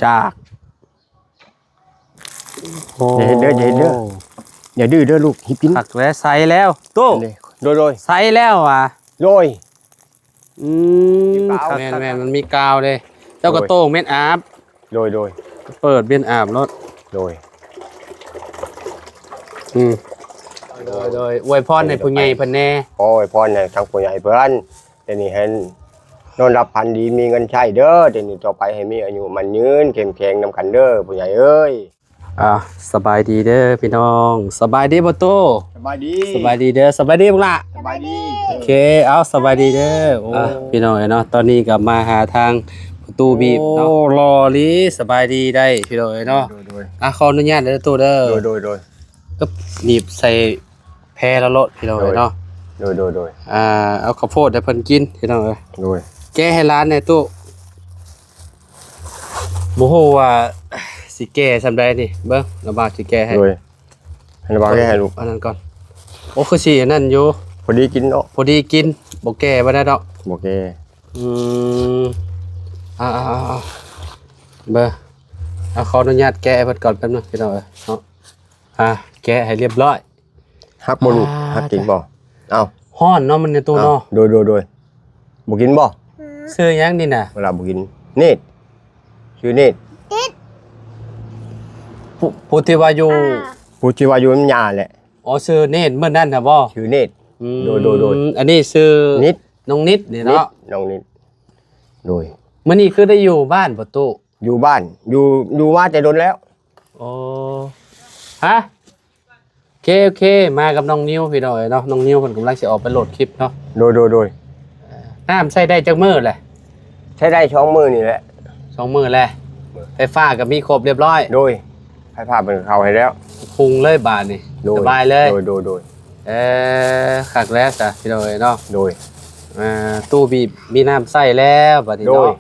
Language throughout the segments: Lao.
ຈາກ ໂອ້ ຢ່າເຮັດເດີ ຢ່າເຮັດເດີ ຢ່າດື້ເດີລູກ ຮີບກິນ ຄັກແລ້ວ ໃສ່ແລ້ວ ໂຕ ອັນນີ້ ໂດຍ ໂດຍ ໃສ່ແລ້ວຫວາ ໂດຍ ອືມ ມີກາວ ຄັກ ແມ່ນໆ ມັນມີກາວເດ້ ເຈົ້າກໍ ໂດຍ ໂຕ້ງເມັດອາບ ໂດຍ ໂດຍ ເປີດເມັດອາບໂລດ ໂດຍ ອືມ ໂດຍ ໂດຍ ອວຍພອນໃຫ້ຜູ້ໃຫຍ່ເພິ່ນແດ່ ຂໍອວຍພອນໃຫ້ທາງຜູ້ໃຫຍ່ເພິ່ນ ດຽວນີ້ໃຫ້ນອນຫຼັບຝັນດີ ມີເງິນໃຊ້ເດີ ດຽວນີ້ຕໍ່ໄປໃຫ້ມີອາຍຸໝັ້ນຍືນ ເຂັ້ມແຂງນຳກັນເດີ ຜູ້ໃຫຍ່ເອີຍ. ອ່າ ສະບາຍດີເດີພີ່ນ້ອງ ສະບາຍດີບໍ່ຕູ້ ສະບາຍດີ ສະບາຍດີເດີ ສະບາຍດີບັກຫຼ້າ ສະບາຍດີ ໂອເຄ ເອົາ ສະບາຍດີເດີ ໂອ້ ອ່າ ພີ່ນ້ອງເອີຍເນາະ ຕອນນີ້ກໍມາຫາທາງປະຕູບີບເນາະ ໂອ້ ຫຼໍ່ລີ ສະບາຍດີໄດ້ພີ່ນ້ອງເອີຍເນາະ ໂດຍໆ ອ່າ ຂໍອະນຸຍາດເດີຕູ້ເດີ ໂດຍໆ ອຶບ ໜີບໃສ່ ແພລະໂລດພີ່ນ້ອງເອີຍເນາະ ໂດຍ ໂດຍ ໂດຍ ອ່າ ເອົາເຂົ້າໂພດໃຫ້ເພິ່ນກິນພີ່ນ້ອງເອີຍ ໂດຍ ແກະໃຫ້ຫຼານແດ່ຕູ້ ບໍ່ຮູ້ວ່າຊິແກ່ສ່ຳໃດນີ້ ເບິ່ງລະບ່າວຊິແກ່ໃຫ້ ໂດຍ ໃຫ້ລະບ່າວແກ່ໃຫ້ລູກ ອັນນັ້ນກ່ອນ ໂອ້ ຄືຊິອັນນັ້ນຢູ່ ພໍດີກິນເນາະ ພໍດີກິນ ບໍ່ແກ່ບໍ່ໄດ້ດອກ ບໍ່ແກ່ ອືມ ອ່າໆໆ ເບິ່ງ ອ່າ ຂໍອະນຸຍາດແກະໃຫ້ເພິ່ນກ່ອນແປັບໜຶ່ງພີ່ນ້ອງເອີຍເນາະ ອ່າ ແກະໃຫ້ລຽບຮ້ອຍ ຮັກບໍ່ລູກ? ອ່າ ຮັກກິນບໍ່? ເອົ້າ ຮ້ອນເນາະ ມັນໃນຕູ້ເນາະ ໂດຍໆໆ ບໍ່ກິນບໍ່? ຊື່ຫຍັງນີ້ນະ? ເວລາບໍ່ກິນ ເນດ ຊື່ເນດ ຜູ້ ຜູ້ທີ່ວ່າຢູ່ ອ່າ ຜູ້ທີ່ວ່າຢູ່ນຳຍ່າແຫຼະ ອໍ ຊື່ເນດ ມື້ນັ້ນນະບໍ່? ຊື່ເນດ ອືມ ໂດຍໆໆ ອັນນີ້ຊື່ນິດ ນ້ອງນິດນີ້ເນາະ ນ້ອງນິດ ໂດຍ ມື້ນີ້ຄືໄດ້ຢູ່ບ້ານບໍ່ຕູ້? ຢູ່ບ້ານ ຢູ່ ຢູ່ມາແຕ່ດົນແລ້ວ ໂອ້ ຮະ? ໂອເຄ ໂອເຄ ມາກັບນ້ອງນິວພີ່ນ້ອງເອີຍເນາະ ນ້ອງນິວເພິ່ນກຳລັງຊິອອກໄປໂຫຼດຄລິບເນາະ ໂດຍ ໂດຍ ໂດຍ ເອີ ນ້ຳໃຊ້ໄດ້ຈັກມື້ແຫຼະ? ໃຊ້ໄດ້ສອງມື້ນີ້ແຫຼະ ສອງມື້ແຫຼະ ໄຟຟ້າກໍມີຄົບລຽບຮ້ອຍ ໂດຍ ໄຟຟ້າເພິ່ນເຂົ້າໃຫ້ແລ້ວ ຮຸ່ງເລີຍບາດນີ້ ໂດຍ ສະບາຍເລີຍ ໂດຍ ໂດຍ ໂດຍ ເອີ ຄັກແລ້ວຊະພີ່ນ້ອງເອີຍເນາະ ໂດຍ ອ່າ ຕູ້ບີບມີນ້ຳໃຊ້ແລ້ວບາດນີ້ເນາະ ໂດຍ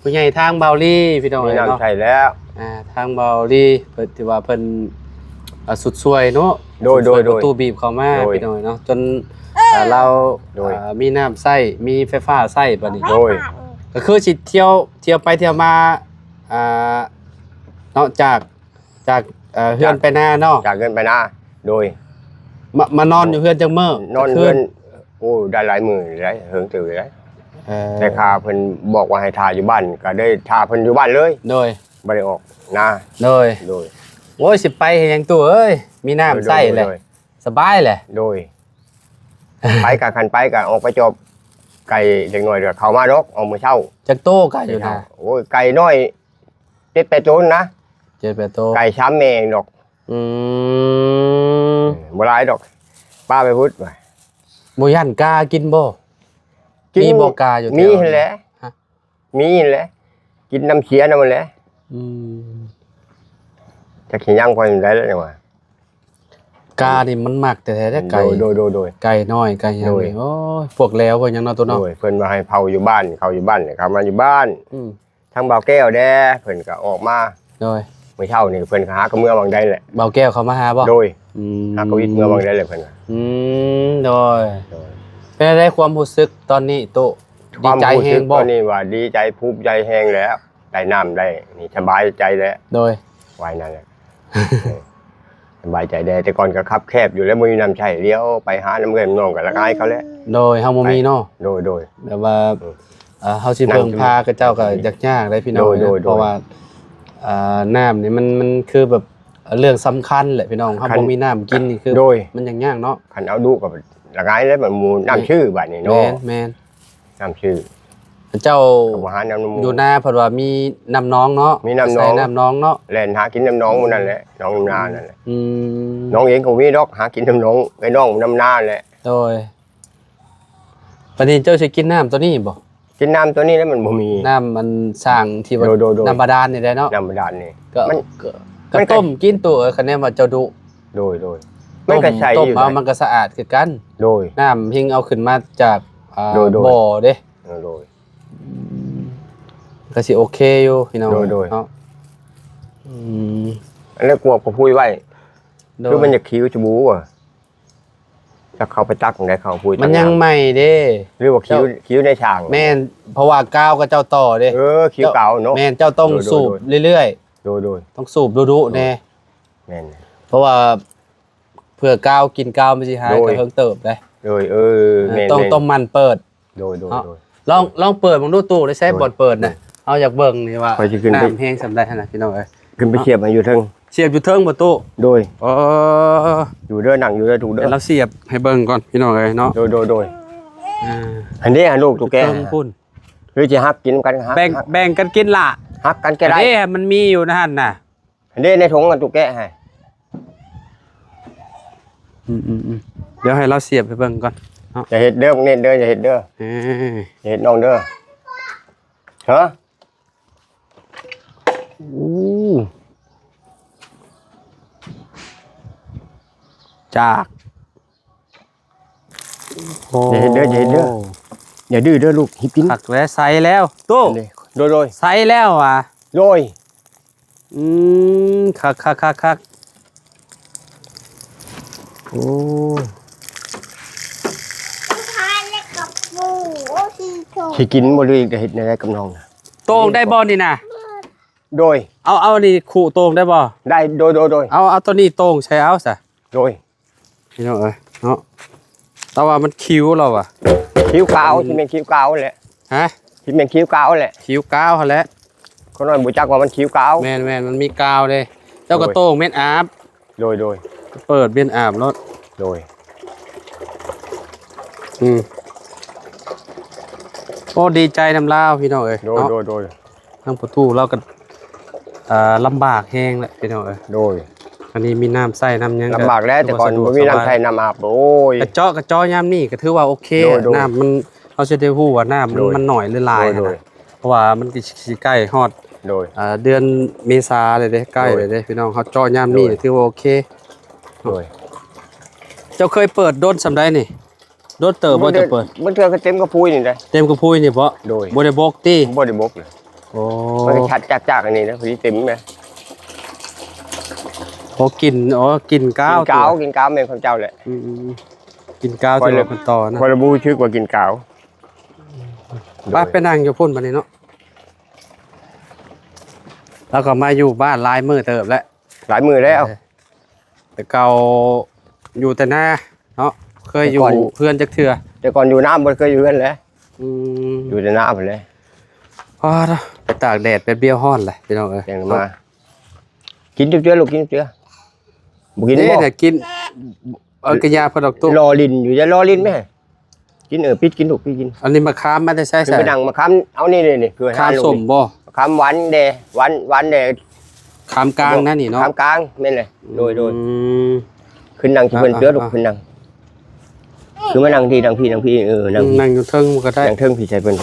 ຜູ້ໃຫຍ່ທາງເບົາລີພີ່ນ້ອງເອີຍເນາະ ມີນ້ຳໃຊ້ແລ້ວ ອ່າ ທາງເບົາລີເພິ່ນ ຖືວ່າເພິ່ນ ອ່າ ສຸດຊ່ວຍເນາະ ໂດຍ ໂດຍ ໂດຍ ຕູ້ບີບເຂົ້າມາ ໂດຍ ພີ່ນ້ອງເນາະ ຈົນ ອ່າ ລາວ ໂດຍ ອ່າ ມີນ້ຳໃຊ້ ມີໄຟຟ້າໃຊ້ບາດນີ້ ໂດຍ ກໍຄືຊິທ່ຽວ ທ່ຽວໄປທ່ຽວມາ ອ່າ ເນາະ ຈາກ ຈາກ ເອີ ເຮືອນໄປນາເນາະ ຈາກເຮືອນໄປນາ ໂດຍ ມາ ມານອນຢູ່ເຮືອນຈັກມື້? ນອນເຮືອນ ໂອ້ ໄດ້ຫຼາຍມື້ແລ້ວ ເຫິງເຕີບແລ້ວ ເອີ ແຕ່ຂ້າເພິ່ນບອກວ່າໃຫ້ຖ້າຢູ່ບ້ານ ກໍໄດ້ຖ້າເພິ່ນຢູ່ບ້ານເລີຍ ໂດຍ ບໍ່ໄດ້ອອກນາ ໂດຍ ໂດຍ ໂອ້ຍ ຊິໄປເຮັດຫຍັງຕູ້ເອີຍ ມີນ້ຳໃຊ້ແຫຼະ ໂດຍ ສະບາຍແຫຼະ ໂດຍ ໄປກໍ ຄັນໄປກໍອອກໄປຈອບໄກ່ເລັກນ້ອຍ ກໍເຂົ້າມາດອກ ອອກມື້ເຊົ້າ ຈັກໂຕໄກ່ຢູ່ນາ? ໂອ້ຍ ໄກ່ນ້ອຍ ເຈັດແປດໂຕນະ ເຈັດແປດໂຕ ໄກ່ສາມແມ່ດອກ ອືມ ເອີ ບໍ່ຫຼາຍດອກ ປະໄປພຸ້ນ ບໍ່ຢ້ານກາກິນບໍ່? ກິນ ມີບໍ່ກາຢູ່ແຖວ? ມີຫັ້ນແຫຼະ ຮະ? ມີຫັ້ນແຫຼະ ກິນນ້ຳເສຍນຳຫັ້ນແຫຼະ ອືມ ຈັກຊິຍັງພໍໄດ້ແລ້ວຫຍັງວ່າ ການີ້ມັນມັກແທ້ໆເດ້ ໄກ່ ໂດຍໆໆໆ ໄກ່ນ້ອຍ ໄກ່ຫຍັງ ໂດຍ ນີ້ ໂອ້ຍ ພວກແລວ ພວກຫຍັງເນາະ ໂຕເນາະ ໂດຍ ເພິ່ນວ່າໃຫ້ເຝົ້າຢູ່ບ້ານ ເຂົ້າຢູ່ບ້ານ ເຂົ້າມາຢູ່ບ້ານ ອືມ ທາງບ່າວແກ້ວແດ່ ເພິ່ນກໍອອກມາ ໂດຍ ມື້ເຊົ້ານີ້ເພິ່ນກໍຫາກໍເມືອຫວ່າງໃດແຫຼະ ບ່າວແກ້ວເຂົ້າມາຫາບໍ່? ໂດຍ ອືມ ຫາກໍວິດເມືອຫວ່າງໃດແຫຼະເພິ່ນ ອືມ ໂດຍ ໂດຍ ເປັນໃດຄວາມຮູ້ສຶກຕອນນີ້ໂຕ? ຄວາມຮູ້ສຶກຕອນນີ້ວ່າດີໃຈ ພູມໃຈແຮງແລ້ວ ໄດ້ນ້ຳໄດ້ນີ້ ສະບາຍໃຈແລ້ວ ໂດຍ ວ່ານັ້ນແຫຼະ ສະບາຍໃຈແດ່ ແຕ່ກ່ອນກໍຄັບແຄບຢູ່ແລ້ວ ບໍ່ມີນ້ຳໃຊ້ ຫຼຽວໄປຫານຳເອື້ອຍນຳນ້ອງກໍລະອາຍເຂົາແຫຼະ ໂດຍ ເຮົາບໍ່ມີເນາະ ໂດຍໆ ແບບວ່າ ເອີ ເຮົາຊິເບິ່ງພາຂະເຈົ້າກໍຍາກໆເດ້ພີ່ນ້ອງ ໂດຍໆ ເພາະວ່າ ເອີ ນ້ຳນີ້ມັນ ມັນຄືແບບເລື່ອງສຳຄັນແຫຼະພີ່ນ້ອງ ເຮົາບໍ່ມີນ້ຳກິນນີ້ຄື ໂດຍ ມັນຍາກໆເນາະ ຄັນເອົາດຸກໍລະອາຍແລ້ວ ໝູນ້ຳຊື່ບາດນີ້ເນາະ ແມ່ນໆ ນ້ຳຊື່ ເຈົ້າ ກໍບໍ່ຫານ້ຳ ຢູ່ນາເພິ່ນວ່າມີນ້ຳໜອງເນາະ ມີນ້ຳໜອງ ໃຊ້ນ້ຳໜອງເນາະ ແລ່ນຫາກິນນ້ຳໜອງໝູ່ນັ້ນແຫຼະ ໜອງນານັ້ນແຫຼະ ອືມ ໜອງເອງກໍບໍ່ມີດອກ ຫາກິນນ້ຳໜອງໄອ້ນ້ອງນຳນາແຫຼະ ໂດຍ ບາດນີ້ເຈົ້າຊິກິນນ້ຳໂຕນີ້ບໍ່? ກິນນ້ຳໂຕນີ້ແລ້ວມັນບໍ່ມີ ນ້ຳມັນສ້າງທີ່ວ່າ ໂດຍໆໆ ນ້ຳບາດານນີ້ແຫຼະເນາະ ນ້ຳບາດານນີ້ ກໍ ມັນ ກໍ ມັນກໍ ກໍຕົ້ມກິນໂຕ ເອີ ຄະແນນວ່າເຈົ້າດຸ ໂດຍໆ ມັນກໍໃສຢູ່ ຕົ້ມເອົາ ມັນກໍສະອາດຄືກັນ ໂດຍ ນ້ຳເພິ່ນເອົາຂຶ້ນມາຈາກ ອ່າ ໂດຍໆ ບໍ່ເດ້ ເອີ ໂດຍ ອືມ ກໍຊິໂອເຄຢູ່ພີ່ນ້ອງ ໂດຍໆ ເນາະ ອືມ ອັນນັ້ນກວບກໍພຸ້ຍໄວ້ ໂດຍ ຄືມັນຢາກຂີ້ຈະບູວ່າ ຈັກເຂົາໄປຕັກຈັ່ງໃດ ເຂົາຜູ້ ມັນຍັງໃໝ່ເດ້ ຫຼືວ່າຄິວ ເຈົ້າ ຄິວໃນຊ່າງ ແມ່ນ ເພາະວ່າກາວກໍເຈົ້າຕໍ່ເດ້ ເອີ ຄິວກາວເນາະ ແມ່ນ ເຈົ້າຕ້ອງ ໂດຍ ສູບ ໂດຍ ເລື້ອຍໆ ໂດຍໆ ຕ້ອງສູບດຸໆແດ່ ແມ່ນ ເພາະວ່າເພື່ອກາວ ກິ່ນກາວມັນຊິຫາຍ ໂດຍ ກໍເຫິງເຕີບເດ້ ໂດຍ ເອີ ແມ່ນໆ ຕ້ອງ ຕ້ອງໝັ່ນເປີດ ໂດຍໆ ເນາະ ໂດຍ ລອງ ລອງເປີດເບິ່ງດູຕູ້ ໄດ້ໃຊ້ ໂດຍ ບ່ອນເປີດນະ ໂດຍ ເຮົາຢາກເບິ່ງນີ້ວ່າ ຂ້ອຍຊິຂຶ້ນໄປ ນ້ຳແຮງສ່ຳໃດຫັ້ນນະ ພີ່ນ້ອງເອີຍ ຂຶ້ນໄປສຽບໃຫ້ຢູ່ເທິງ ສຽບຢູ່ເທິງບໍ່ຕູ້ ໂດຍ ອໍ ຢູ່ເດີ ນັ່ງຢູ່ເດີ ທຸກເດີ ດຽວເຮົາສຽບໃຫ້ເບິ່ງກ່ອນ ພີ່ນ້ອງເອີຍເນາະ ໂດຍໆໆ ອ່າ ອັນນີ້ຫາລູກຕຸກແກ ເທິງພຸ້ນ ຫຼືຊິຫັກກິນນຳກັນ ຫັກ ແບ່ງ ຫັກ ແບ່ງກັນກິນລະ ຫັກກັນກໍໄດ້ ອັນນີ້ມັນມີຢູ່ໃນຫັ້ນນະ ອັນນີ້ໃນຖົງອັນຕຸກແກໃຫ້ ອືມໆໆ ດຽວໃຫ້ລາວສຽບໃຫ້ເບິ່ງກ່ອນເນາະ ຢ່າເຮັດເດີ ບັກເນັດເດີ ຢ່າເຮັດເດີ ເອີ ຢ່າເຮັດນ້ອງເດີ ຮະ ໂອ້ ຈາກ ໂອ້ ຢ່າເຮັດເດີ ຢ່າເຮັດເດີ ຢ່າດື້ເດີລູກ ຮີບກິນ ຄັກແລ້ວ ໃສ່ແລ້ວຕູ້ ນີ້ ໂດຍໆ ໃສ່ແລ້ວຫວາ ໂດຍ ອືມ ຄັກໆໆໆ ໂອ້ ຊິກິນບໍ່ ຫຼືຈະເຮັດແນວໃດກັບນ້ອງນະ ໂຕ່ງໄດ້ບໍ່ນີ້ນະ ໂດຍ ເອົາ ເອົານີ້ຂູໂຕ່ງໄດ້ບໍ່ ໄດ້ ໂດຍໆໆ ເອົາ ເອົາໂຕນີ້ໂຕ່ງໃສ່ເອົາຊະ ໂດຍ ພີ່ນ້ອງເອີຍເນາະ ແຕ່ວ່າມັນຄິວແລ້ວຫວາ ຄິວກາວ ຊິແມ່ນຄິວກາວແຫຼະ ຮະ ຊິແມ່ນຄິວກາວແຫຼະ ຄິວກາວຫັ້ນແຫຼະ ຂ້ານ້ອຍບໍ່ຈັກວ່າມັນຄິວກາວ ແມ່ນໆ ມັນມີກາວເດ້ ເຈົ້າກໍ ໂດຍ ໂຕ່ງແມ່ນອາບ ໂດຍໆ ເປີດແມ່ນອາບໂລດ ໂດຍ ອືມ ໂອ້ ດີໃຈນຳລາວ ພີ່ນ້ອງເອີຍ ໂດຍ ເນາະ ໂດຍໆ ທາງປະຕູລາວກໍ ອ່າ ລຳບາກແຮງແຫຼະພີ່ນ້ອງເອີຍ ໂດຍ ອັນນີ້ມີນ້ຳໃຊ້ນ້ຳຫຍັງ ລຳບາກແລ້ວ ແຕ່ກ່ອນບໍ່ມີນ້ຳໃຊ້ນ້ຳອາບ ໂອ້ຍ ກະເຈາະ ກະເຈາະຍາມນີ້ກໍຖືວ່າໂອເຄ ໂດຍໆ ນ້ຳມັນ ເຮົາຊິໄດ້ຮູ້ວ່ານ້ຳມັນ ໂດຍ ມັນໜ້ອຍຫຼືຫຼາຍ ໂດຍໆ ຫັ້ນນະ ເພາະວ່າມັນກໍຊິໃກ້ຮອດ ໂດຍ ອ່າ ເດືອນເມສາແລ້ວເດ້ ໃກ້ ໂດຍ ແລ້ວເດ້ພີ່ນ້ອງ ເຮົາເຈາະຍາມນີ້ ໂດຍ ຖືວ່າໂອເຄ ໂດຍ ເຈົ້າເຄີຍເປີດດົນສ່ຳໃດນີ້? ໂດນເຕີບບໍ່ຈະເປີດ? ບາງເທື່ອກໍເຕັມກະພຸ້ຍນີ້ໄດ໋ ເຕັມກະພຸ້ຍນີ້ບໍ່? ໂດຍ ບໍ່ໄດ້ບົກຕິ? ບໍ່ໄດ້ບົກເລີຍ ໂອ້ ມັນກໍຊັດຈາກໆ ອັນນີ້ນະ ພໍດີເຕັມນະ ໂອ້ ກິ່ນ ອໍ ກິ່ນກາວ ກິ່ນກາວ ກິ່ນກາວແມ່ນຂອງເຈົ້າແຫຼະ ອືມໆ ກິ່ນກາວ ຂ້ອຍລະ ຖືວ່າເພິ່ນຕໍ່ນະ ຂ້ອຍລະບໍ່ຮູ້ສຶກວ່າກິ່ນກາວ ໄປ ໂດຍ ໄປນັ່ງຢູ່ພຸ້ນບັດນີ້ເນາະ ລາວກໍມາຢູ່ບ້ານຫຼາຍມື້ເຕີບແລ້ວ ຫຼາຍມື້ແລ້ວ ເອີ ແຕ່ເກົ່າຢູ່ແຕ່ນາເນາະ ເຄີຍຢູ່ເຮືອນຈັກເທື່ອ ແຕ່ກ່ອນຢູ່ນາ ບໍ່ເຄີຍຢູ່ເຮືອນເລີຍ ອືມ ຢູ່ແຕ່ນາພຸ້ນແຫຼະ ອໍ ໄປຕາກແດດແປັບດຽວຮ້ອນແຫຼະ ພີ່ນ້ອງເອີຍ ແຕ່ງມາ ເນາະ ກິນເຈືອໆ ລູກ ກິນເຈືອ ບໍ່ກິນບໍ່? ກິນ ເອີ ກະຢ່າເພິ່ນດອກຕູ້ ລໍຫຼິ້ນຢູ່ ຢ່າລໍຫຼິ້ນແມ່ ກິນ ເອີ ປິດກິນລູກ ປິດກິນ ອັນນີ້ມະຂາມມາແຕ່ໃສ? ຄືໜັງມະຂາມ ເອົານີ້ໆ ຄືຂາມສົ້ມບໍ່? ມະຂາມຫວານແດ່ ຫວານ ຫວານແດ່ ຂາມກາງນັ້ນນີ້ເນາະ ຂາມກາງ ແມ່ນແຫຼະ ໂດຍໆ ອືມ ຂຶ້ນນັ່ງທີ່ເພິ່ນເທື່ອລູກ ຂຶ້ນນັ່ງ ຄືມານັ່ງທີ່ ນັ່ງພີ້ ນັ່ງພີ້ ເອີ ນັ່ງ ອືມ ນັ່ງຢູ່ເທິງກໍໄດ້ ນັ່ງເທິງພີ້ໃສ່ເພິ່ນ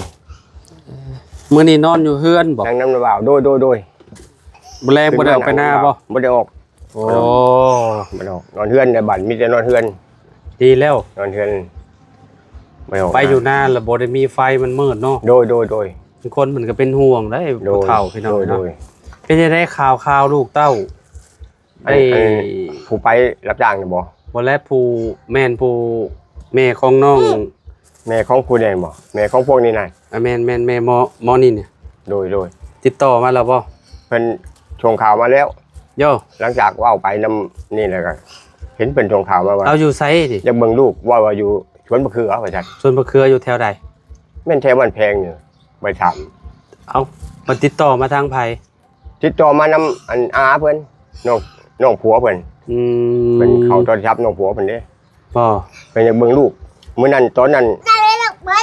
ມື້ນີ້ນອນຢູ່ເຮືອນບໍ່? ນັ່ງນຳລາວ ໂດຍໆໆ ມື້ແລງບໍ່ໄດ້ອອກໄປນາບໍ່? ບໍ່ໄດ້ອອກ ໂອ້ ບໍ່ໄດ້ອອກ ນອນເຮືອນໃນບ້ານ ມີແຕ່ນອນເຮືອນ ດີແລ້ວ ນອນເຮືອນ ບໍ່ໄດ້ອອກ ໄປຢູ່ນາລະບໍ່ໄດ້ມີໄຟ ມັນມືດເນາະ ໂດຍໆໆ ບາງຄົນເພິ່ນກໍເປັນຫ່ວງໄດ໋ ໂດຍ ຜູ້ເຖົ້າພີ່ນ້ອງເນາະ ໂດຍໆ ເປັນຈັ່ງໃດຂ່າວໆ ລູກເຕົ້າ ອັນ ໄອ້ ອັນຜູ້ໄປຮັບຈ້າງນະບໍ່? ບໍ່ແລະ ຜູ້ ແມ່ນຜູ້ ແມ່ຂອງນ້ອງ ແມ່ຂອງຜູ້ໃດບໍ່? ແມ່ຂອງພວກນີ້ນະ ອາ ແມ່ນໆ ແມ່ໝໍ ໝໍນິນ ໂດຍໆ ຕິດຕໍ່ມາແລ້ວບໍ່? ເພິ່ນສົ່ງຂ່າວມາແລ້ວ ໂຢ ຫຼັງຈາກເວົ້າໄປນຳນີ້ແລ້ວກໍເຫັນເພິ່ນສົ່ງຂ່າວມາວ່າ ລາວຢູ່ໃສນີ້? ຢາກເບິ່ງລູກ ເວົ້າວ່າຢູ່ສວນມະເຂືອວ່າຊັ້ນ ສວນມະເຂືອຢູ່ແຖວໃດ? ແມ່ນແຖວບ້ານແພງນີ້ ໄປຖາມ ເອົ້າ ມັນຕິດຕໍ່ມາທາງໃຜ? ຕິດຕໍ່ມານຳອັນອາເພິ່ນ ນ້ອງ ນ້ອງຜົວເພິ່ນ ອືມ ເພິ່ນເຂົ້າໂທລະສັບນ້ອງຜົວເພິ່ນເດ້ ບໍ່ ເພິ່ນຢາກເບິ່ງລູກ ມື້ນັ້ນຕອນນັ້ນ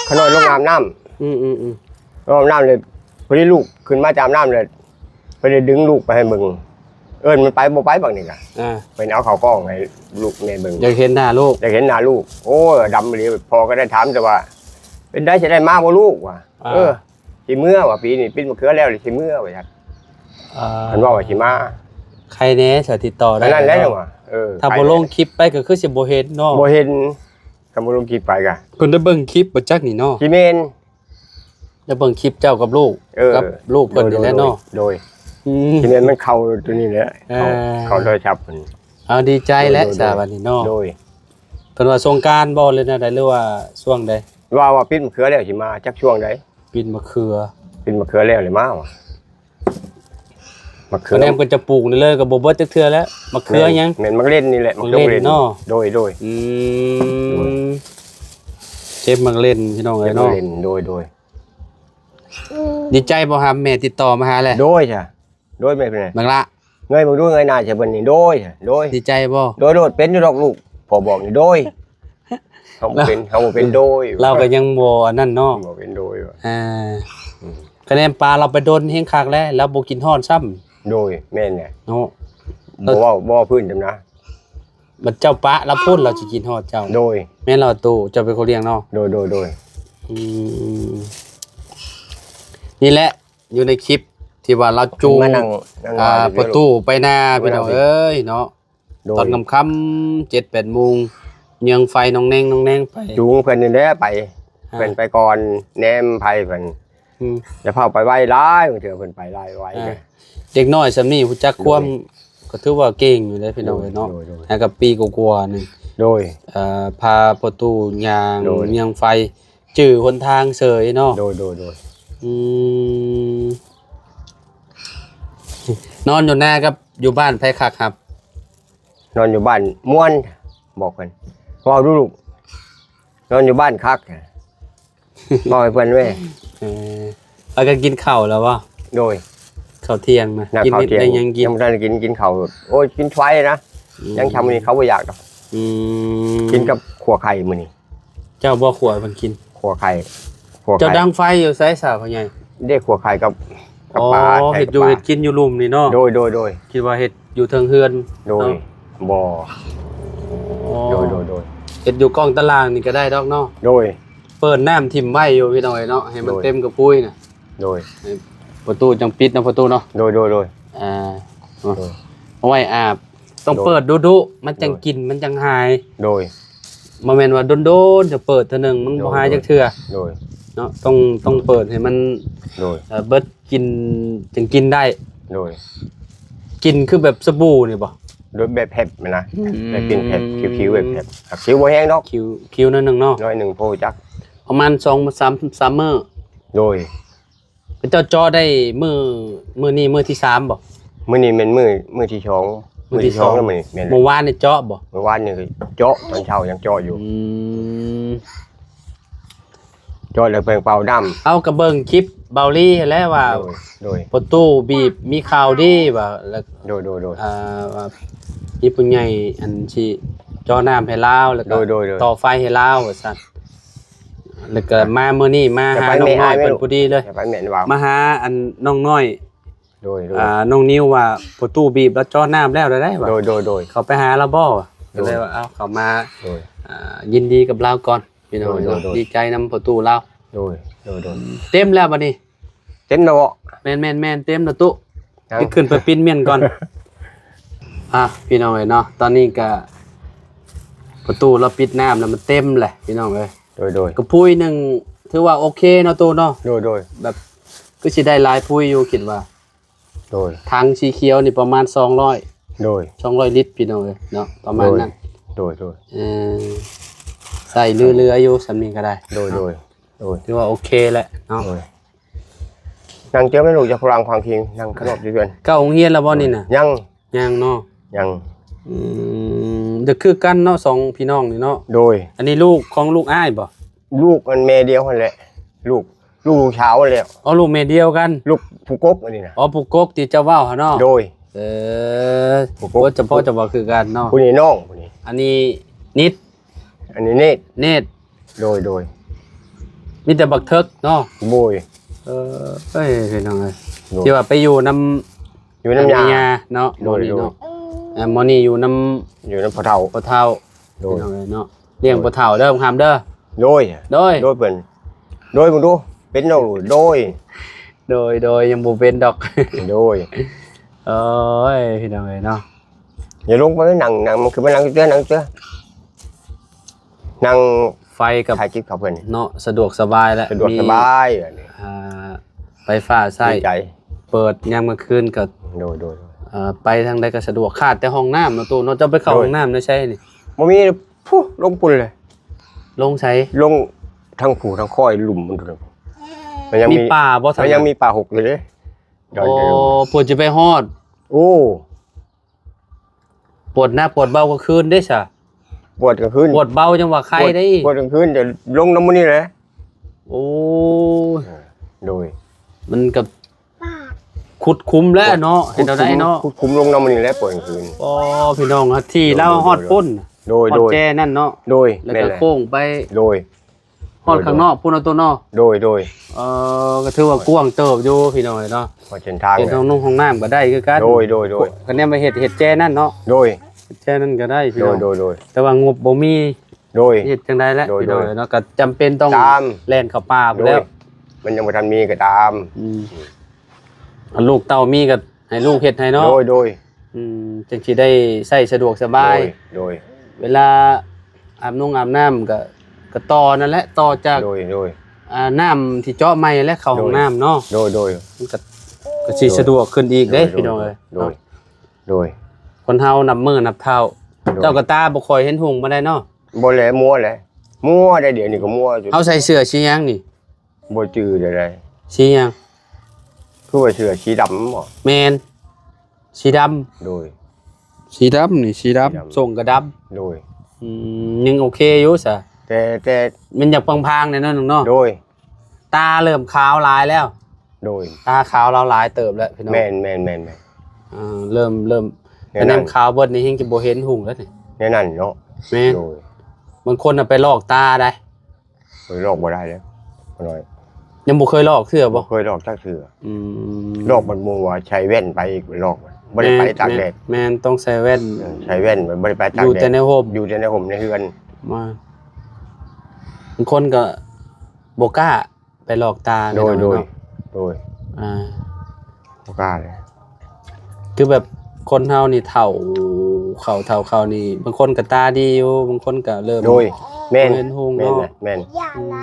ຂ້ານ້ອຍລົງອາບນ້ຳ ອືມໆໆ ລົງອາບນ້ຳເລີຍ ພໍດີລູກຂຶ້ນມາຈາກອາບນ້ຳເລີຍ ເພິ່ນໄດ້ດຶງລູກໄປໃຫ້ເບິ່ງ ເອີ້ນມັນໄປບໍ່ໄປບັດນີ້ກະ ອ່າ ເພິ່ນເອົາເຂົ້າກ້ອງໃຫ້ລູກແມ່ເບິ່ງ ຢາກເຫັນໜ້າລູກ ຢາກເຫັນໜ້າລູກ ໂອ້ຍ ດຳອີ່ຫຼີ ພໍ່ກໍໄດ້ຖາມແຕ່ວ່າ ເປັນໃດ ຊິໄດ້ມາບໍ່ລູກ ວ່າ ອ່າ ເອີ ຊິເມືອວ່າ ປີນີ້ປິດມະເຂືອແລ້ວ ຊິເມືອວ່າຊັ້ນ ອ່າ ເພິ່ນເວົ້າວ່າຊິມາ ໃຄແດ່ ສາຕິດຕໍ່ໄດ້ ອັນນັ້ນແຫຼະ ເນາະ ວ່າ ເອີ ຖ້າບໍ່ລົງຄລິບໄປກໍຄືຊິບໍ່ເຫັນເນາະ ບໍ່ເຫັນ ຄັນບໍ່ລົງຄລິບໄປກະ ເພິ່ນໄດ້ເບິ່ງຄລິບບໍ່ຈັກນີ້ເນາະ ຊິແມ່ນ ໄດ້ເບິ່ງຄລິບເຈົ້າກັບລູກ ເອີ ກັບລູກເພິ່ນນີ້ແຫຼະເນາະ ໂດຍ ໂດຍ ອືມ ຊິແມ່ນມັນເຂົ້າໂຕນີ້ແຫຼະ ເອີ ເຂົ້າ ເຂົ້າໂທລະສັບເພິ່ນ ເອົາ ດີໃຈແຫຼະ ໂດຍ ໂດຍ ສາ ບັດນີ້ເນາະ ໂດຍ ໂຕ พิ่ນວ່າສົງການບໍ່ ຫຼືແນວໃດ ຫຼືວ່າຊ່ວງໃດ? ວ່າ ວ່າປິດມະເຂືອແລ້ວຊິມາ ຈັກຊ່ວງໃດ. ປິດມະເຂືອ ປິດມະເຂືອແລ້ວແຫຼະມາວ່າ. ມະເຂືອ ຄະແນນກໍຈະປູກນີ້ເລີຍ ກໍບໍ່ເບິດຈັກເທື່ອແລ້ວ. ມະເຂືອຫຍັງ? ແມ່ນ ໝາກເລັ່ນນີ້ແຫຼະ. ໝາກເລັ່ນເນາະ. ໂດຍ ໂດຍ. ອືມ ເກັບໝາກເລັ່ນ ພີ່ນ້ອງເອີຍເນາະ. ໂດຍ ໂດຍ. ດີໃຈບໍ່ຫາແມ່ຕິດຕໍ່ມາຫາແລ້ວ? ໂດຍ ໂດຍ. ແມ່ເພິ່ນ ບັກລະ ເງີຍເບິ່ງດູ ເງີຍໜ້າໃສ່ເພິ່ນນີ້. ໂດຍ ໂດຍ. ດີໃຈບໍ່? ໂດຍໂລດ ເປັນຢູ່ດອກລູກ ພໍ່ບອກນີ້. ໂດຍ. ເຮົາບໍ່ເປັນ ເຮົາບໍ່ເປັນ. ໂດຍ. ລາວກໍຍັງບໍ່ອັນນັ້ນເນາະ. ບໍ່ເປັນ. ໂດຍ. ອ່າ ອືມ ຄະແນນປາລາວໄປດົນແຮງຄັກແລ້ວ ລາວບໍ່ກິນຮອດຊ້ຳ. ໂດຍ. ແມ່ນແຫຼະເນາະ. ບໍ່ເວົ້າ ບໍ່ເວົ້າພື້ນຈຳນະ. ບັດເຈົ້າປະລາວພຸ້ນ ລາວຊິກິນຮອດເຈົ້າ. ໂດຍ. ແມ່ນລາວໂຕ ເຈົ້າເປັນຄົນລ້ຽງເນາະ. ໂດຍ ໂດຍ ໂດຍ. ອືມ ນີ້ແຫຼະ ຢູ່ໃນຄລິບທີ່ວ່າລາວຈູງ ມານັ່ງ ນັ່ງ ອ່າ ຢູ່ ປະຕູໄປນາ ມານັ່ງ ພີ່ນ້ອງເອີຍເນາະ. ໂດຍ. ຕອນຄ່ຳໆ ເຈັດແປດໂມງ ເຍືອງໄຟໜອງແໜງ ໜອງແໜງໄປ ຈູງເພິ່ນນີ້ແຫຼະໄປ. ອ່າ ເພິ່ນໄປກ່ອນ ແນມໄຟເພິ່ນ. ອືມ ຢ່າພາໄປໄວຫຼາຍ ບາງເທື່ອເພິ່ນໄປຫຼາຍໄວ. ອ່າ ເດັກນ້ອຍສ່ຳນີ້ຮູ້ຈັກຄວາມ ໂດຍ ກໍຖືວ່າເກັ່ງຢູ່ເດ້ພີ່ນ້ອງເອີຍເນາະ. ໂດຍ ໂດຍ ໂດຍ. ຫາກັບປີກວ່າໆ ນີ້. ໂດຍ. ເອີ ພາປະຕູຍ່າງ ໂດຍ ຍ່າງໄຟ ຈື່ຫົນທາງເສີຍເນາະ. ໂດຍ ໂດຍ ໂດຍ. ອືມ ນອນຢູ່ນາກັບຢູ່ບ້ານໃຜຄັກຄັບ? ນອນຢູ່ບ້ານມ່ວນ ບອກເພິ່ນ ເວົ້າດູລູກ ນອນຢູ່ບ້ານຄັກ ເວົ້າໃຫ້ເພິ່ນເວີຍ. ເອີ ພາກັນກິນເຂົ້າແລ້ວບໍ່? ໂດຍ. ເຂົ້າທ່ຽງນະ ກິນໄດ້ຫຍັງກິນ? ຍັງບໍ່ທັນໄດ້ກິນ ກິນເຂົ້າ. ໂອ້ຍ ກິນໄຟນະ. ອືມ ຍັງເຊົ້າມື້ນີ້ເຂົາບໍ່ຢາກດອກ. ອືມ ກິນກັບຂົ້ວໄຂ່ມື້ນີ້. ເຈົ້າບໍ່ຂົ້ວໃຫ້ເພິ່ນກິນ? ຂົ້ວໄຂ່ ຂົ້ວໄຂ່. ເຈົ້າດັງໄຟຢູ່ໃສສາພໍ່ໃຫຍ່? ເດ້ ຂົ້ວໄຂ່ກັບ ກັບປາ. ອໍ ເຮັດຢູ່ເຮັດກິນຢູ່ລຸ່ມນີ້ເນາະ. ໂດຍ ໂດຍ ໂດຍ. ຄິດວ່າເຮັດຢູ່ເທິງເຮືອນ. ໂດຍ ເນາະ. ບໍ່. ອໍ ໂດຍ ໂດຍ ໂດຍ. ເຮັດຢູ່ກ້ອງຕາລ່າງນີ້ກໍໄດ້ດອກເນາະ. ໂດຍ. ເປີດນ້ຳຖິ້ມໄວ້ຢູ່ພີ່ນ້ອງເອີຍເນາະ ໃຫ້ມັນ ໂດຍ ເຕັມກະປຸ້ຍນະ. ໂດຍ. ໃຫ້ປະຕູຈັ່ງປິດເນາະ ປະຕູເນາະ. ໂດຍ ໂດຍ ໂດຍ. ອ່າ ໂດຍ. ເອົາໄວ້ອາບ ຕ້ອງ ໂດຍ ເປີດດຸໆ ມັນຈັ່ງ ໂດຍ ກິ່ນມັນຈັ່ງຫາຍ. ໂດຍ. ບໍ່ແມ່ນວ່າດົນໆຈະເປີດເທື່ອໜຶ່ງ ມັນ ໂດຍ ບໍ່ຫາຍ ໂດຍ ຈັກເທື່ອ. ໂດຍ. ເນາະ ຕ້ອງ ຕ້ອງເປີດໃຫ້ມັນ ໂດຍ ເອີ ເບິດກິ່ນ ຈຶ່ງກິນໄດ້. ໂດຍ. ກິ່ນຄືແບບສະບູນີ້ບໍ່? ໂດຍ ແບບແຟບນະ. ອືມ ແບບກິ່ນແຟບ ຜິວໆ ແບບແຟບ ຜິວບໍ່ແຮງດອກ. ຜິວ ຜິວໜ້ອຍໜຶ່ງເນາະ. ໜ້ອຍໜຶ່ງ ພໍຮູ້ຈັກ. ປະມານສອງ ສາມ ສາມມື້. ໂດຍ. ເຈົ້າເຈາະໄດ້ມື້ ມື້ນີ້ມື້ທີສາມບໍ່? ມື້ນີ້ແມ່ນມື້ ມື້ທີສອງ. ມື້ທີສອງ ມື້ທີສອງແລ້ວມື້ນີ້. ແມ່ນ. ມື້ວານນີ້ເຈາະບໍ່? ມື້ວານນີ້ກໍເຈາະ ຕອນເຊົ້າຍັງເຈາະຢູ່. ອືມ ເຈາະແລ້ວເບິ່ງເປົ່ານ້ຳ. ເຮົາກໍເບິ່ງຄລິບເບົາລີຫັ້ນແຫຼະວ່າ ໂດຍ ໂດຍ ປະຕູບີບມີຂ່າວດີວ່າ ແລ້ວ ໂດຍ ໂດຍ ໂດຍ. ອ່າ ວ່າມີຜູ້ໃຫຍ່ອັນຊິເຈາະນ້ຳໃຫ້ລາວ ແລ້ວກໍ ໂດຍ ໂດຍ ໂດຍ ຕໍ່ໄຟໃຫ້ລາວວ່າຊັ້ນ. ແລ້ວກໍມາມື້ນີ້ມາຫານ້ອງນ້ອຍເພິ່ນພໍດີເລີຍ. ມາຫາອັນນ້ອງນ້ອຍ ໂດຍ ໂດຍ ອ່າ ນ້ອງນິວວ່າ ປະຕູບີບແລ້ວເຈາະນ້ຳແລ້ວໄດ້ວ່າ. ໂດຍ ໂດຍ ໂດຍ. ເຂົ້າໄປຫາລາວບໍ່? ໂດຍ. ກໍເລີຍວ່າ ເອົາ ເຂົ້າມາ ໂດຍ ອ່າ ຍິນດີກັບລາວກ່ອນ ພີ່ນ້ອງເນາະ. ໂດຍ ໂດຍ ໂດຍ. ດີໃຈນຳປະຕູລາວ. ໂດຍ ໂດຍ ໂດຍ. ເຕັມແລ້ວບັດນີ້. ເຕັມແລ້ວບໍ່? ແມ່ນໆໆ ເຕັມແລ້ວຕຸ. ເອົາ ໄປຂຶ້ນໄປປິ່ນມ້ຽນກ່ອນ. ອ່ະ ພີ່ນ້ອງເອີຍເນາະ ຕອນນີ້ກະປະຕູລາວປິດນ້ຳແລ້ວ ມັນເຕັມແຫຼະ ພີ່ນ້ອງເອີຍ. ໂດຍ ໂດຍ. ກະປຸ້ຍໜຶ່ງຖືວ່າໂອເຄເນາະ ຕູ້ເນາະ. ໂດຍ ໂດຍ. ແບບຄືຊິໄດ້ຫຼາຍປຸ້ຍຢູ່ ຄິດວ່າ. ໂດຍ. ຖັງສີຂຽວນີ້ປະມານສອງຮ້ອຍ. ໂດຍ. ສອງຮ້ອຍລິດ ພີ່ນ້ອງເອີຍເນາະ ປະມານນັ້ນ. ໂດຍ ໂດຍ. ເອີ ໃຊ້ເຫຼືອໆຢູ່ ສ່ຳນີ້ກໍໄດ້. ໂດຍ ໂດຍ ໂດຍ. ຖືວ່າໂອເຄແຫຼະເນາະ. ໂດຍ. ນັ່ງເຈີແມ່ລູກ ຢ່າພະລັງພັງພິງ ນັ່ງຂະໜອບຢູ່ເຮືອນ. ເຂົ້າໂຮງຮຽນແລ້ວບໍ່ນີ້ນະ? ຍັງ. ຍັງເນາະ. ຍັງ. ອືມ ຈະຄືກັນເນາະ ສອງພີ່ນ້ອງນີ້ເນາະ. ໂດຍ. ອັນນີ້ລູກຂອງລູກອ້າຍບໍ່? ລູກອັນແມ່ດຽວຫັ້ນແຫຼະ ລູກ ລູກ ລູກສາວຫັ້ນແຫຼະ. ອໍ ລູກແມ່ດຽວກັນ. ລູກຜູ້ກົກອັນນີ້ນະ. ອໍ ຜູ້ກົກທີ່ເຈົ້າເວົ້າຫັ້ນເນາະ. ໂດຍ. ເອີ ຜູ້ກົກ. ໂອ້ ຈະພໍ່ຈະບໍ່ຄືກັນເນາະ. ຜູ້ນີ້ນ້ອງ ຜູ້ນີ້. ອັນນີ້ນິດ. ອັນນີ້ເນດ. ເນດ. ໂດຍ ໂດຍ. ມີແຕ່ບັກເຖິກເນາະ. ໂດຍ. ເອີ ເອີຍ ພີ່ນ້ອງເອີຍ. ໂດຍ. ທີ່ວ່າໄປຢູ່ນຳ ຢູ່ນຳ ນຳ ຍາ ຍາເນາະ. ໂດຍ ໝໍນີ້ເນາະ. ໂດຍ. ເອີ ໝໍນີ້ຢູ່ນຳ ຢູ່ນຳພໍ່ເຖົ້າ ພໍ່ເຖົ້າ. ໂດຍ. ພີ່ນ້ອງເອີຍເນາະ ລ້ຽງພໍ່ເຖົ້າເດີ ຄຳເດີ. ໂດຍ ໂດຍ ໂດຍ ເພິ່ນ ໂດຍ ເບິ່ງດູ ເປັນດອກ. ໂດຍ ໂດຍ ໂດຍ ຍັງບໍ່ເປັນດອກ. ໂດຍ. ໂອ້ຍ ພີ່ນ້ອງເອີຍເນາະ ຢ່າລົງໄປ ນັ່ງ ນັ່ງ ມັນຄືມານັ່ງເທື່ອ ນັ່ງເທື່ອ ນັ່ງ ໄຟກັບ ຖ່າຍຄລິບເຂົາເພິ່ນເນາະ ສະດວກສະບາຍແຫຼະ ສະດວກສະບາຍ. ມີ ອ່າ ໄຟຟ້າໃຊ້ ດີໃຈ ເປີດຍາມກາງຄືນກໍ ໂດຍ ໂດຍ ໂດຍ ເອີ ໄປທາງໃດກໍສະດວກ ຂາດແຕ່ຫ້ອງນ້ຳເນາະ ຕູ້ເນາະ. ເຈົ້າໄປເຂົ້າ ໂດຍ ຫ້ອງນ້ຳໃນໃສນີ້? ບໍ່ມີ. ພຸ້ນ ລົງພຸ້ນເລີຍ. ລົງໃສ? ລົງທາງພູທາງຄອຍ ລຸ່ມມັນພຸ້ນ. ມັນຍັງມີ ມີປ່າບໍ່? ມັນຍັງມີປ່າຫົກຢູ່ເດ້. ໂອ້ ເພິ່ນຈະໄປຮອດ. ໂອ້ ປວດໜັກປວດເບົາກາງຄືນເດ້ຊະ. ປວດກາງຄືນ ປວດເບົາຈັ່ງວ່າໄຄໄດ້. ປວດກາງຄືນຈະລົງນຳມື້ນີ້ແຫຼະ. ໂອ້ຍ ໂດຍ ມັນກໍຂຸດຂຸມແຫຼະເນາະ. ເຮັດແນວໃດເນາະ? ຂຸດຂຸມລົງນຳມື້ນີ້ແຫຼະ ປວດກາງຄືນ. ອໍ ພີ່ນ້ອງ ທີ່ລາວຮອດພຸ້ນ. ໂດຍ ຮອດແຈນັ້ນເນາະ. ໂດຍ ແລ້ວກໍໂຄ້ງໄປ. ໂດຍ ຮອດຂ້າງນອກພຸ້ນເນາະ ໂຕເນາະ. ໂດຍ ໂດຍ ເອີ ກໍຖືວ່າກວ້າງເຕີບຢູ່ພີ່ນ້ອງເນາະ. ເສັ້ນທາງ ເສັ້ນທາງລົງຫ້ອງນ້ຳກໍໄດ້ຄືກັນ. ໂດຍ ໂດຍ ໂດຍ ກໍແນມໄປເຮັດ ເຮັດແຈນັ້ນເນາະ. ໂດຍ ເຮັດແຈນັ້ນກໍໄດ້ພີ່ນ້ອງ. ໂດຍ ໂດຍ ໂດຍ ແຕ່ວ່າງົບບໍ່ມີ. ໂດຍ ເຮັດຈັ່ງໃດແຫຼະ ໂດຍ ພີ່ນ້ອງເນາະ. ກໍຈຳເປັນຕ້ອງແລ່ນເຂົ້າປ່າພຸ້ນແລ້ວ. ມັນຍັງບໍ່ທັນມີກໍຕາມ. ອືມ ອັນລູກເຕົ້າມີກໍໃຫ້ລູກເຮັດໃຫ້ເນາະ. ໂດຍ ໂດຍ ອືມ ຈັ່ງຊິໄດ້ໃຊ້ສະດວກສະບາຍ. ໂດຍ ໂດຍ ເວລາອາບນົງອາບນ້ຳກໍ ກໍຕໍ່ນັ້ນແຫຼະ ຕໍ່ຈາກ ໂດຍ ໂດຍ ອ່າ ນ້ຳທີ່ເຈາະໃໝ່ແຫຼະ ເຂົ້າຫ້ອງນ້ຳເນາະ. ໂດຍ ໂດຍ ມັນກໍ ກໍຊິສະດວກຂຶ້ນອີກເດ້ ໂດຍ ພີ່ນ້ອງເອີຍ. ໂດຍ ໂດຍ ຄົນເຮົານັບມື້ນັບເທົ້າ. ໂດຍ ເຈົ້າກໍຕາບໍ່ຄ່ອຍເຫັນຮຸ່ງປານໃດເນາະ. ບໍ່ແຫຼະ ມົວແຫຼະ ມົວໄດ໋ ດຽວນີ້ກໍມົວຢູ່. ເຮົາໃສ່ເສື້ອສີຫຍັງນີ້? ບໍ່ຈື່ໄດ້. ສີຫຍັງ? ຄືວ່າເສື້ອສີດຳບໍ? ແມ່ນ ສີດຳ. ໂດຍ ສີດຳນີ້ ສີດຳ ສີດຳ ສົ້ງກໍດຳ. ໂດຍ ອືມ ຍັງໂອເຄຢູ່ຊະ. ແຕ່ ແຕ່ມັນຢາກພາງໆແດ່ໜ້ອຍໜຶ່ງເນາະ. ໂດຍ ຕາເລີ່ມຂາວຫຼາຍແລ້ວ. ໂດຍ ຕາຂາວລາວຫຼາຍເຕີບແລ້ວພີ່ນ້ອງ. ແມ່ນ ແມ່ນ ແມ່ນ ແມ່ນ ອ່າ ເລີ່ມ ເລີ່ມ ແນວນັ້ນ ຂາວເບິດນີ້ ແຮ່ງຈະບໍ່ເຫັນຮຸ່ງແລ້ວນີ້ ແນວນັ້ນເນາະ. ແມ່ນ ໂດຍ ບາງຄົນນະໄປລອກຕາໄດ໋. ຂ້ອຍລອກບໍ່ໄດ້ເດ້ ພໍ່ນ້ອຍ. ຍັງບໍ່ເຄີຍລອກເທື່ອບໍ? ບໍ່ເຄີຍລອກຈັກເທື່ອ. ອືມ ລອກບັດໝູ່ວ່າໃສ່ແວ່ນໄປ ລອກ ບໍ່ໄດ້ໄປຕາກແດດ. ແມ່ນ ແມ່ນ ຕ້ອງໃສ່ແວ່ນ. ເອີ ໃສ່ແວ່ນ ບໍ່ໄດ້ໄປຕາກແດດ ຢູ່ແຕ່ໃນຮົ່ມ ຢູ່ແຕ່ໃນຮົ່ມໃນເຮືອນ. ມາ ບາງຄົນກໍບໍ່ກ້າໄປລອກຕາ. ໂດຍ ພີ່ນ້ອງເນາະ ໂດຍ ໂດຍ ອ່າ ບໍ່ກ້າເລີຍ. ຄືແບບຄົນເຮົານີ້ເຖົ້າເຂົ້າ ເຖົ້າເຂົ້ານີ້ ບາງຄົນກໍຕາດີຢູ່ ບາງຄົນກໍເລີ່ມ ໂດຍ ແມ່ນ ເຫັນຮຸ່ງເນາະ. ແມ່ນ ແມ່ນ ອືມ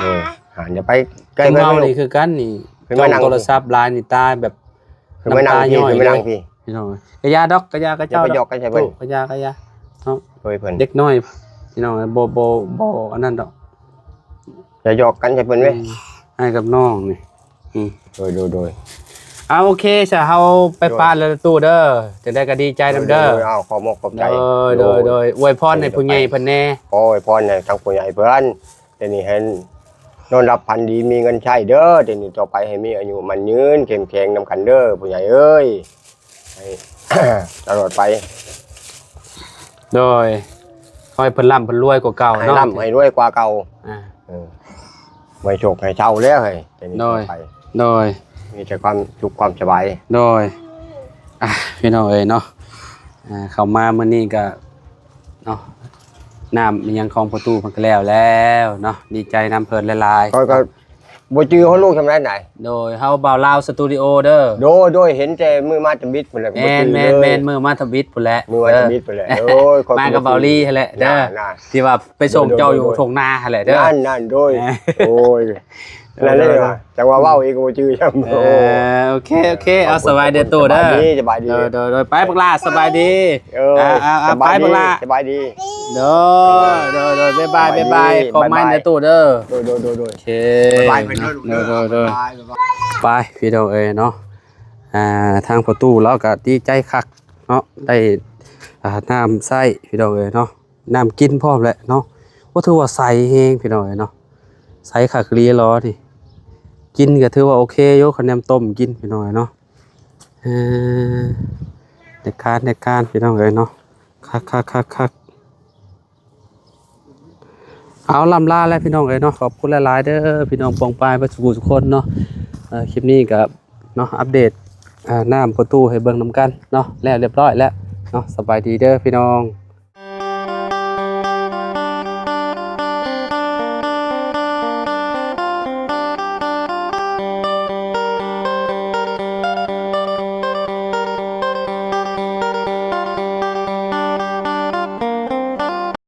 ໂດຍ ຫາ ຢ່າໄປໃກ້ເພິ່ນ. ເຮົານີ້ຄືກັນນີ້ ຈ້ອງໂທລະສັບຫຼາຍນີ້ ຕາແບບ ຄືມານັ່ງ ນ້ຳຕາຍ້ອຍ ຄືມານັ່ງພີ້ ພີ່ນ້ອງ. ກະຢ່າດອກ ກະຢ່າ ກະເຈົ້າ ຢ່າໄປຫຍອກກັນໃສ່ເພິ່ນ ກະຢ່າ ກະຢ່າເນາະ. ໂດຍ ເພິ່ນ ເດັກນ້ອຍ ພີ່ນ້ອງ ບໍ່ ບໍ່ ບໍ່ອັນນັ້ນດອກ. ຢ່າຫຍອກກັນໃສ່ເພິ່ນເວີຍ ອືມ ອ້າຍກັບນ້ອງນີ້. ອືມ ໂດຍ ໂດຍ ໂດຍ ອ່າ ໂອເຄຊະ ເຮົາໄປປະແລ້ວຕູ້ເດີ ຈັ່ງໃດກໍດີໃຈນຳເດີ. ໂດຍ ໂດຍ ເອົາ ຂອບອົກຂອບໃຈ. ໂດຍ ໂດຍ ໂດຍ ໂດຍ ອວຍພອນໃຫ້ຜູ້ໃຫຍ່ເພິ່ນແດ່. ຂໍອວຍພອນໃຫ້ທັງຜູ້ໃຫຍ່ເພິ່ນ ແຕ່ນີ້ໃຫ້ນອນຫຼັບຝັນດີ ມີເງິນໃຊ້ເດີ ແຕ່ນີ້ຕໍ່ໄປໃຫ້ມີອາຍຸໝັ້ນຍືນ ເຂັ້ມແຂງນຳກັນເດີ ຜູ້ໃຫຍ່ເອີຍ. ໃຫ້ ຕະຫຼອດໄປ. ໂດຍ ຂໍໃຫ້ເພິ່ນລ່ຳເພິ່ນລວຍກວ່າເກົ່າເນາະ ໃຫ້ລ່ຳໃຫ້ລວຍກວ່າເກົ່າ. ອ່າ ເອີ ໄວ້ໂຊກໃຫ້ເຊົາແລ້ວ ໃຫ້ ໂດຍ ໂດຍ ມີແຕ່ຄວາມສຸກຄວາມສະບາຍ. ໂດຍ ອ່າ ພີ່ນ້ອງເອີຍເນາະ ອ່າ ເຂົ້າມາມື້ນີ້ກໍເນາະ ນ້ຳອີ່ຫຍັງຂອງພໍ່ຕູ້ເພິ່ນກໍແລ້ວແລ້ວເນາະ ດີໃຈນຳເພິ່ນຫຼາຍໆ. ກໍ ກໍ ບໍ່ຈື່ເຮົາລູກທຳໄດນະ. ໂດຍ ເຮົາບ່າວລາວສະຕູດິໂອເດີ. ໂດຍ ໂດຍ ເຫັນແຕ່ມື້ມາທຳອິດພຸ້ນແຫຼະ. ແມ່ນ ແມ່ນ ມື້ມາທຳອິດພຸ້ນແຫຼະ ມື້ມາທຳອິດພຸ້ນແຫຼະ. ເອີຍ ມາກັບບ່າວລີຫັ້ນແຫຼະເດີ ທີ່ວ່າໄປສົ່ງເຈົ້າຢູ່ທົ່ງນາຫັ້ນແຫຼະເດີ. ນັ້ນໆ ໂດຍ ໂອ້ຍ ນັ້ນແຫຼະ ຈັ່ງວ່າເວົ້າອີກກໍບໍ່ຈື່ຊ້ຳ. ເອີ ໂອເຄ ໂອເຄ ເອົາ ສະບາຍດີຕູ້ເດີ. ສະບາຍດີ ສະບາຍດີ ໂດຍ ໂດຍ ໂດຍ ໄປບັກຫຼ້າ ສະບາຍດີ. ໂດຍ ໂດຍ ໂດຍ ບາຍບາຍ ບາຍບາຍ ຂໍໃໝ່ເດີຕູ້ເດີ. ໂດຍ ໂດຍ ໂດຍ ໂດຍ ໂອເຄ ບາຍບາຍ ໂດຍ ໂດຍ ໂດຍ ບາຍບາຍ ບາຍບາຍ ໄປ ພີ່ນ້ອງເອີຍເນາະ. ອ່າ ທາງພໍ່ຕູ້ລາວກໍດີໃຈຄັກເນາະ ໄດ້ ອ່າ ນ້ຳໃຊ້ ພີ່ນ້ອງເອີຍເນາະ ນ້ຳກິນພ້ອມແຫຼະເນາະ. ໂອ້ ຖືວ່າໃສແຮງ ພີ່ນ້ອງເອີຍເນາະ ໃສຄັກອີ່ຫຼີຫຼໍນີ້. ກິນກໍຖືວ່າໂອເຄຢູ່ ຄະແນນຕົ້ມກິນ ພີ່ນ້ອງເອີຍເນາະ. ເອີ ເຮັດການ ເຮັດການ ພີ່ນ້ອງເອີຍເນາະ ຄັກໆໆໆ. ເອົາ ລ່ຳລາແລ້ວ ພີ່ນ້ອງເອີຍເນາະ ຂອບຄຸນຫຼາຍໆເດີ ພີ່ນ້ອງປ້ອງປາຍເບິດສູ່ຜູ້ສູ່ຄົນເນາະ. ເອີ ຄລິບນີ້ກໍເນາະ ອັບເດດ ອ່າ ນ້ຳປະຕູໃຫ້ເບິ່ງນຳກັນເນາະ ແລ້ວລຽບຮ້ອຍແລ້ວເນາະ. ສະບາຍດີເດີ ພີ່ນ້ອງ.